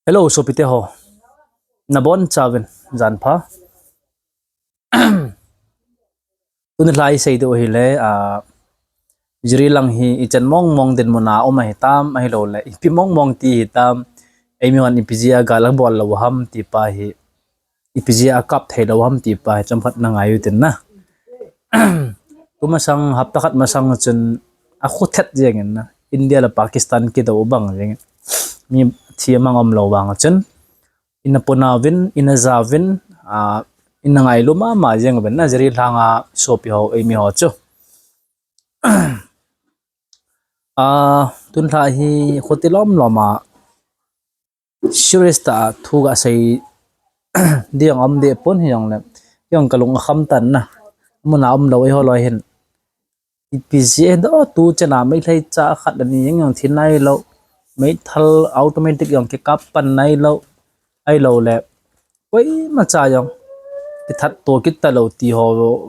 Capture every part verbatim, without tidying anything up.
Hello, sopite ho. Nabonchauvin, janpha. Tuni lha isei diu ahile, a, Jiribam hi ichan mong mong dinmun a um ahitam, ahilouleh ipi mong mong ti hitam, eimi hon ipi jeh a gal abol lou ham ti pa hi, ipi jeh a akap thei lou ham ti pa hi chomkhat na ngai utin na. Tumasang hapta khat masang chun akhu thet jengin na, India le Pakistan kidou bang jengin. Mi thi amang umlou vang chun, ina puna uvin, ina ja uvin, a, ina ngailu mama jeng uvin na, Jiribam langa sopi ho, eimi ho chu. A, tuni lha hi khuti lom lom a serious tah a thu gasei ding um deh pon, hijongle kei jong kalung akham tan na. Muna umlou eiho loi hin, ipi jeh a tu chan a Meitei cha khat ani jeng jong thi nailou, meithal automatic jong kikap pan nailou, ahilouleh koimacha jong kithat to kit talou ti ho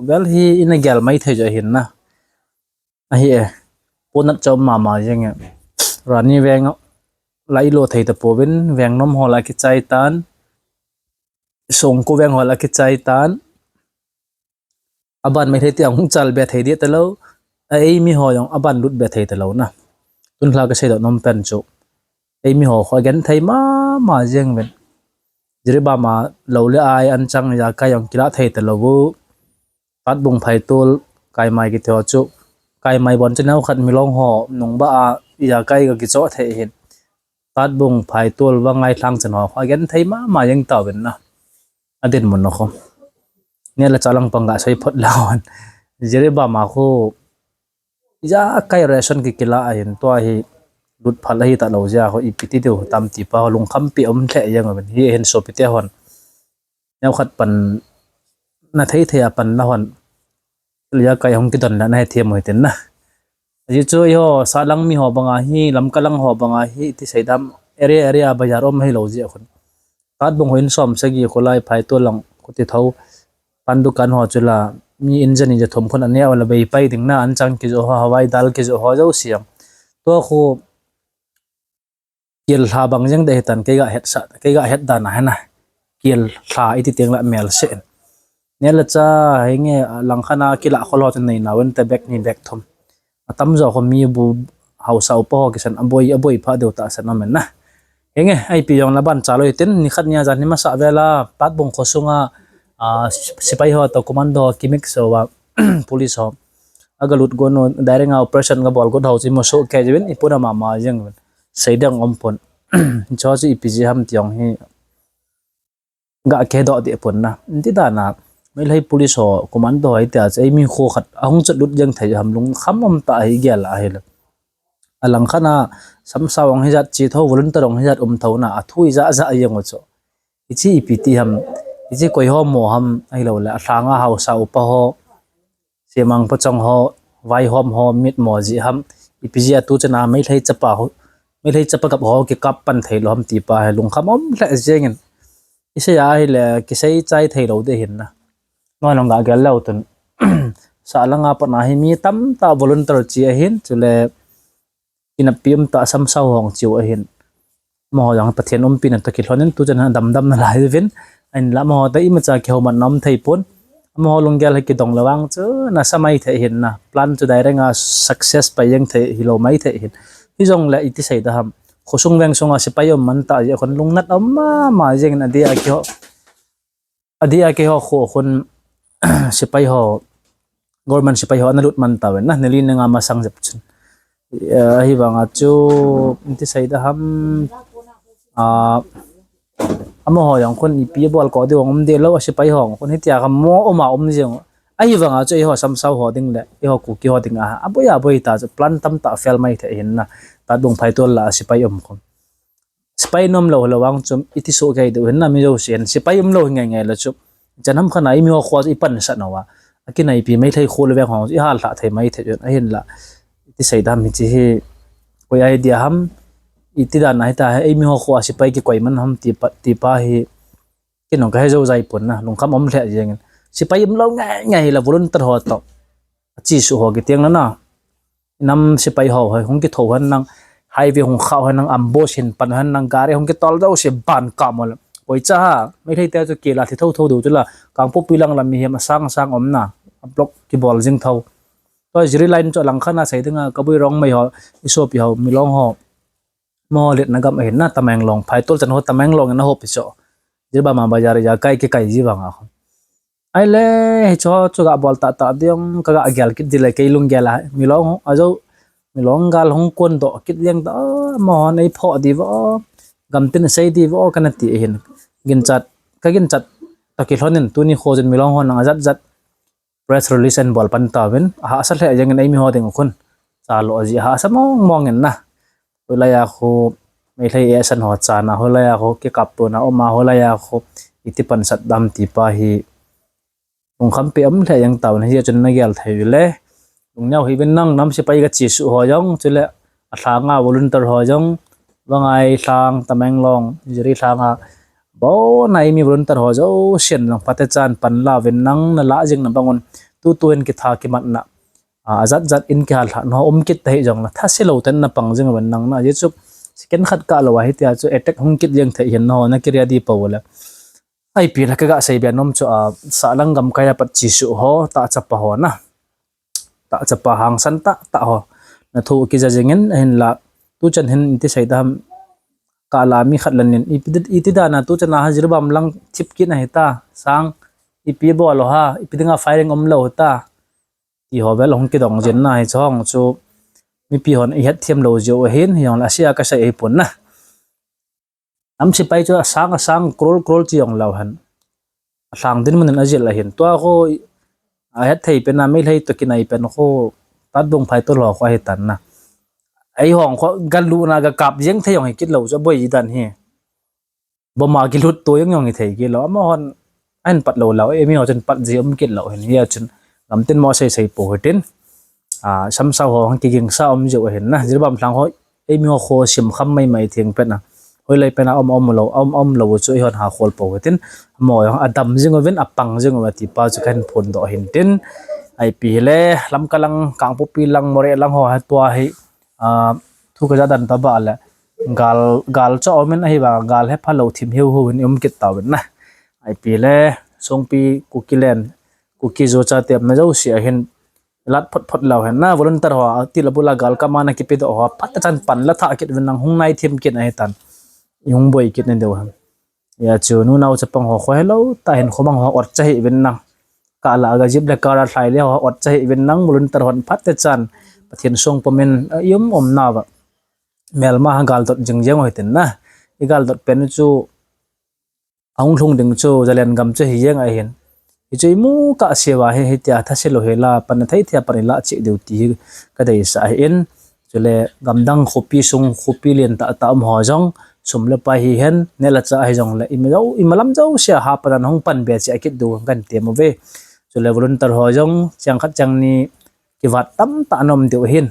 vel hi ina gel mai thei jo ahin na. Ahi e, ponat chom mama jeng e. Rani veng la ilo thei tapouvin, veng nom ho la kichai tan, Songko veng ho la kichai tan. Aban Meitei te ahung chal be thei deh talou, a, eimi ho jong aban lut be thei talou na. Tuni lha kasei doh nom pen chu, eimi ho khu agenthei mama jeng uvin. Jiribam a lou le ai, anchang ijakai jong kila thei talou u. Tatbung, Phaitol, Kaimai kiti ho chu, Kaimai bon chu neokhat Milong ho nungbah a ijakai ga kichoh thei hin. Tatbung, Phaitol, Vangai, Lhangchan ho khu agenthei mama jeng tauvin na, adinmun a khu. Neh le chah lang pang gasei phot leu hen. Jiribam a khu ijakai ration kikila ahin, tua hi lut phal ahi talou jeh a khu ipi ti diu tam ti pa khu lungkhampi um lheh jeng uvin, hi ahin sopite hon. Neokhat pan na thei thei a pan na hon, ijakai hung kidon le na hethem u hitin na. Ajeh chu eiho sahlang mi ho banga hi, Lamka lang ho banga hi, iti sei dam, area area bazar um ahilou jeh a khun, Tatbung ho in som sagi, kholai Phaitol lang khuti thou, pan dukan ho chu la, mi in jani jathum khun aneo la, bei pai ding na, anchang kijoh ho, hawai dal kijoh ho jouse jong, tua khu kel lha bang jeng deh hitan, kei gahet sa, kei gahet dan a hin na, kel lha iti teng la melse in. Neh le chah, henge, langkhat a kilah khol ho chu nei nauvin te, bag ni bag thum. Atamjo khu mi bu, haosa upa ho kisan, aboi, aboi pha diu tahsan aum in na. Henge, ipi jong la ban cha lou hitin, nikhat nia jan hi masa vel a, Tatbung khosunga, a, sipai ho toh commando ho kimix uva, police ho agalut gon u, direct a operation gabol got ho chu imu soh kei jeh uvin, ipuna mama jeng uvin. Sei ding um pon. Hiche ho chu ipi jeh ham ti jong hi gakihe doh deh pon na. Iti dan a, Meitei police ho, commando ho hitia chu eimi kho khat ahung chot lut jeng thei ham, lungkham um tah hi gel a ahile. Alangkhat a, samsao hung hijat che thou, volunteer hung hijat um thou na, athu ijat jat jeng u chu, hiche ipi ti ham, hiche koi ho mo ham, ahilouleh alhanga haosa upa ho, semang pachong ho, vaihom ho mitmo jeh ham, ipi jeh a tu chan a Meitei chapa ho, Meitei chapa gap ho kikap pan thei lou ham ti pa hi lungkham um lheh jengin. Isei a ahile kisei chai thei lou ding ahin na. Nang jong gagel leu tun, sahlang a pat a hi mi tamtah volunteer che ahin, chule kineppi um tah samsao ho che u ahin. Amaho jong Pathen umpina toh kilhon in tu chan a damdam nalai uvin. Ahinla amaho toh imacha kihoumatna um thei pon. Amaho lunggel hi kidong lou vang chu nasa mai thei ahin na. Plan chu direct a success pai jeng thei hilou mai thei ahin. Hijongle iti sei ding ham, khosung veng sunga sipai um man tah jeh a khun lungnat um mama jengin, adeh a keiho, adeh a keiho kho khun sipai ho, government sipai ho ana lut man tauvin na, ni li ni nga masang jep chun. Ahivanga chu iti sei ding ham, a, amaho jong khun ipi bol ko ding um deh lou, asipai ho khun hitia kha mo um a um jeng u. Ahivanga chu eiho samsao ho ding le eiho Kuki ho ding a, aboi aboi ta chu plan tamtah fail mai thei ahin na. Tatbung Phaitol la a sipai um khun, sipai nom lou hilou vang chu iti soh kei diu ahin na, mi jousen sipai um lou hi ngai ngai le chu, ichan ham khat a eimi ho kho chu ipansah nauva, akinaipi Meitei kho le veng ho chu ihallhah thei mai thei jun ahinla. Iti sei ding ham hiche hi, koi idea ham, iti dan a hita hi eimi ho kho a sipai kikoi man ham ti pa, ti pa hi, kei jong kahe jou jai pon na, lungkham um lheh jengin. Sipai um lou ngai ngai hile volunteer ho toh, achesuh ho kiti ang na na, nam sipai ho hi hung kithou hen lang, highway hung kha hen nang, ambush hin pan hen nang, gari hung kitol dau se ban ka mol. Oi cha ha, Meitei te chu kila thi tho tho deu chu la, Kangpokpi lang lam mi hiam asang sang om na, a block kibol jing tho. Tua Jiri line chu lang khan a sei dinga, Kabui Rongmei ho, i sopi ho, Milong ho. Mo let na gam ahin na, Tamenglong, phai tol chan ho Tamenglong na ho pi cho. Jiribam a bazar ja kai ki kai ji vang a. Ai le, hi cho chu ga bol ta ta diong, ka ga gel kit di le kei lung gel a, Milong a jo, Milong gal hung kon do kit liang ta, mo hon ei pho di vo, gam tin sei di vo, kana ti hin. Gin chat, ka gin chat, ta ki hlonin, tuni kho jin Milong hon nang a jat jat, press release an bol pan ta vin, a ha sa hle jeng in ei mi ho ding khun. Cha lo ji ha sa mong mong in na. Hulai a khu, Meitei e san ho cha na, hulai a khu, ki kap tu na, oma hulai a khu, iti pan sat dam ti pa hi. Lungkham pe om hle jeng tau na, hi chun na gel thei le. Lungneo hi vin nang nam sipai ka chi su ho jong, chule, a thlang a volunteer ho jong, Vangai thlang, Tamenglong, Jiri thlang a, bo na i mi volunteer ho jo, sian lang pate chan pan la vin nang, na la jing na bangun, tu tu hin kitha kimat na. A, a jat jat in kihal hla, no, um kit ta hi jong la, tha se lo ten na pang jing vin nang na, ji chu, second khat ka lo a hi tia chu, attack hung kit jeng thei hin no, na ki ready pa le. Ai pi la ka ga sei bia nom chu, a, sa lang gam kai a pat chi su ho, ta chapa ho na. Ta chapa hang san ta, ta ho. Na thu ki ja jing in, a hin la, tu chan hin ti sei dam, ka la mi khat lan nin, i pi, i ti da na, tu chan a ha Jiribam lang thip kit na hi ta, sang, i pi bo lo ha, i pi dinga firing om lo ta. Ti ho vel hung kidong jin na hi chong chu, mi pi hon i het thiam lo jiu a hin, hi hong la sia ka sei ei pun na. Nam sipai chu a sang a sang crore crore chi jong lau hen. A thlang din mun in a jil a hin. Tua kho a het thei pen a Meitei to kinai pen kho tat bung phai to lo kho a hi tan na. Ei hong kho ga lu na ga kap jeng thei jong hi kit lo chu a boi ji dan hi. Bom a ki lut to jong jong hi thei kit lo. Ama hon a hin pat lo lau. Ei mi ho chun pat ji um kit lo hin. Hi a chun gam tin mo sei sei po hi tin. A, samsau ho hang kiging sa um jiu a hin na. Jiribam thlang ho, ei mi ho kho sim kham mai mai thing pen a. Hoilai pen a um um lo, um um lo chu i hon ha khol po hi tin. Mo jong a dam jing uvin, a pang jing uva ti pa chu kan phun do hin tin. Ai pi le, Lamka lang, Kangpokpi lang, Moreh lang ho ha tua hi. A, thu ka ja dan ta ba le. Gal, gal cho um in a hi ba, gal he pha lo thim hiu hu hin um kit ta vin na. Ai pi le, Songpi, Kuki len, Kuki zo cha tem na jo si a hin. Lat phot phot lau hen na, volunteer ho, a, ti la bula gal ka mana ki pi do ho, pat ta chan pan la tha kit vin nang hung nai thim kit a hi tan. I hung boi kit na deu hen. Ya chu, nu nau chapang ho kho he lo, ta hin khomang ho ot cha hi vin nang. Ka la ga jip le ka ra thlai le ho ot cha hi vin nang, volunteer hon phat te chan. Pathian song pomin, a, i um um na va. Melma ha gal dot jing jeng ho hi tin na. I gal dot pen chu, a hung lhung ding chu, Zalen gam chu hi jeng a hin. Hi chu i mu ka sia va hi, hi tia tha se lo hi la, pan a thei thia pan i la chi deu ti hi ka dei sa hi in. Chule gam dang khopi sung, khopi lian ta ta um ho jong, sum le pai hi hen, ne la cha hi jong le, i ma jo, i ma lam jo sia ha pan an hung pan be chi a kit du kan ti mo ve. Chule volunteer ho jong, chiang khat chiang ni ki vat tam ta nom deu hin.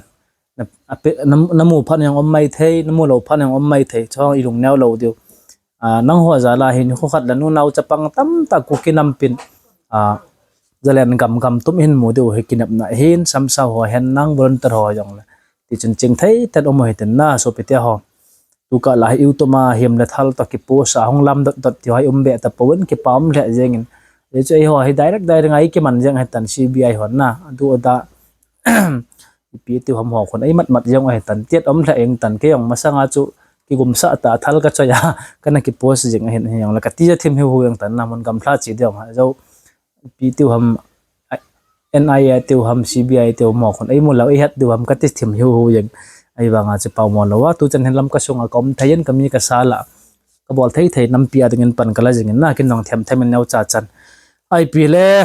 Na, a pe, na, na mu phan jong om mai thei, na mu lo phan jong om mai thei, chong i lungneo lo deu. A, nang ho ja la hin khu khat la nu nau chapang tam ta Kuki nam pin. A, Zalen gam gam tum hin mu deu hi kinep na hin, samsau ho hen nang volunteer ho jong le. Ti chun ching thei ten um hi ten na, sopi te ho. Tu ka la hi YouTube ma hiam le thal to ki post a hung lam dot dot ti ho hi um be ta po in ki pa um le jeng in. Ye chu ei ho hi direct direct ngai ki man jeng he tan C B I ho na. Du da. Ipi tiu ham ho khun ei mat mat jeng a hi tan. Tiat um le eng tan ke jong masanga chu ki gum sa ta thal ka choi a. Ka na ki post jeng a hin jong la ka ti ja thim hiu hu jeng tan na mun gam thla chi deu ha. Jo. Ipi tiu ham, a, N I A tiu ham, C B I tiu mo khun, ei mu lo, ei het tiu ham, ka ti thim hiu hu jeng. Ei vang a chu pau mo lo a, tu chan hin Lamka sung a ka um thei in, ka mi ka sa la. Ka bol thei thei nampi a ding in pan ka la jing in na, kin nong them them in neo cha chan. Ai pi le,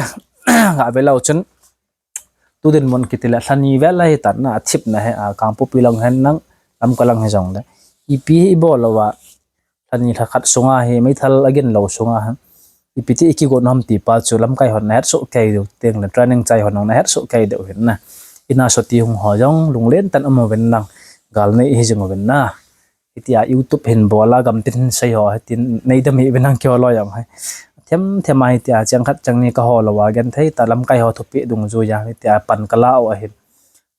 ga ve lo chun. Tu din mun ki ti le, lhani ve la hi tan na, a thip na he, a, Kangpokpi lang hen nang, Lamka lang hi jong le. Ipi hi i bol lo a, lhani lha khat sunga hi, meithal a gin lo sunga hi. Ipi ti i ki gon ham ti pa chu lamkai hon na het so kei deu, teng le training chai hon na het so kei deu hin na. Ina so ti hung ho jong, lunglen tan um uvin nang, gal nei hi jing uvin na. Hitia YouTube hin bol a gam tin sei ho, hitin nei dam hi uvin nang ki ho lo jong hai. Them them a hitia, chiang khat chiang ni ka ho lo a gen thei ta lamkai ho thupi dung ju ya, hitia pan ka la o a hin.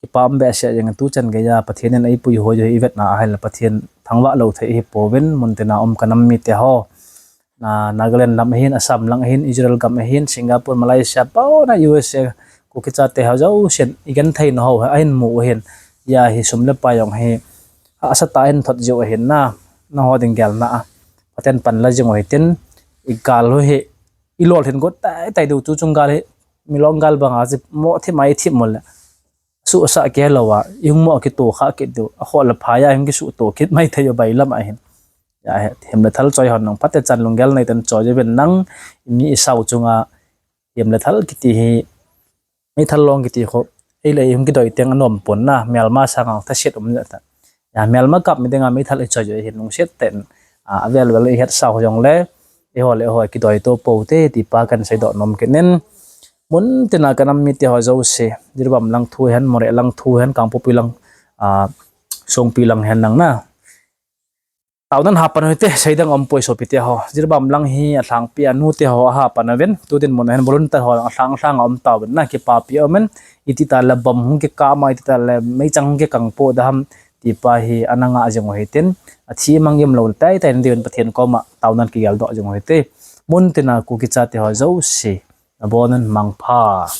Kipah behseh jeng, tuchan geiya Pathen in eipui hoi u hi ivetna ahile Pathen thangvah lou thei hi pouvin, muntina um kanam mite ho. Na, Nagaland lam ahin, Assam lang ahin, Israel gam ahin, Singapore, Malaysia, pouna U S A, Kuki chate ho jousen igenthei nau ho ahin mu u ahin. Hia hi sum le pai jong hi hahsatah a ahin thot jiu ahin na. Nangho ding gelna a Pathen panla jing u hitin, igal u hi ilolhin got taitai diu, chuchung gal hi, milong gal banga chu mo thim a ithim mo le suhsah kilouva ihung mo kitoh kha kit diu, akhoh le phai a ihung kisuhtoh kit mai thei u bailam ahin. Hia hi, him le thal choi hon nang phatechan lunggel nei tah in choi uvin nang, mi isao chunga him le thal kiti hi, meithal long kiti khu, eile ihung kidoi teng anom pon na, melma sanga thase um jeh tah. Hia, melma kap mi dinga meithal ichoi u hi lungset tah in, a, avel vel ihetsa u jongle, eiho le eiho kidoito pou te ti pa kahin seidoh nom kit in. Muntina kanam mite ho jouse, Jiribam lang thu hen, Moreh lang thu hen, Kangpokpi lang, a, Songpi lang hen nang na, taona in ha pan u hite, seiding umpoi sopite ho. Jiribam lang hi alhangpi a nute ho aha pan uvin, tu dinmun a hin volunteer ho alhang lhang a um tauvin na, kipapi aumin, iti tah le bomb hung kikah ma, iti tah le meichang hung kikang po ding ham ti pa hi ana ngah jing u hitin, athi mang gim lou taitai na diuvin Pathen koma taona in kigeldoh jing u hite. Muntina Kuki chate ho jouse, nabonun mangpha.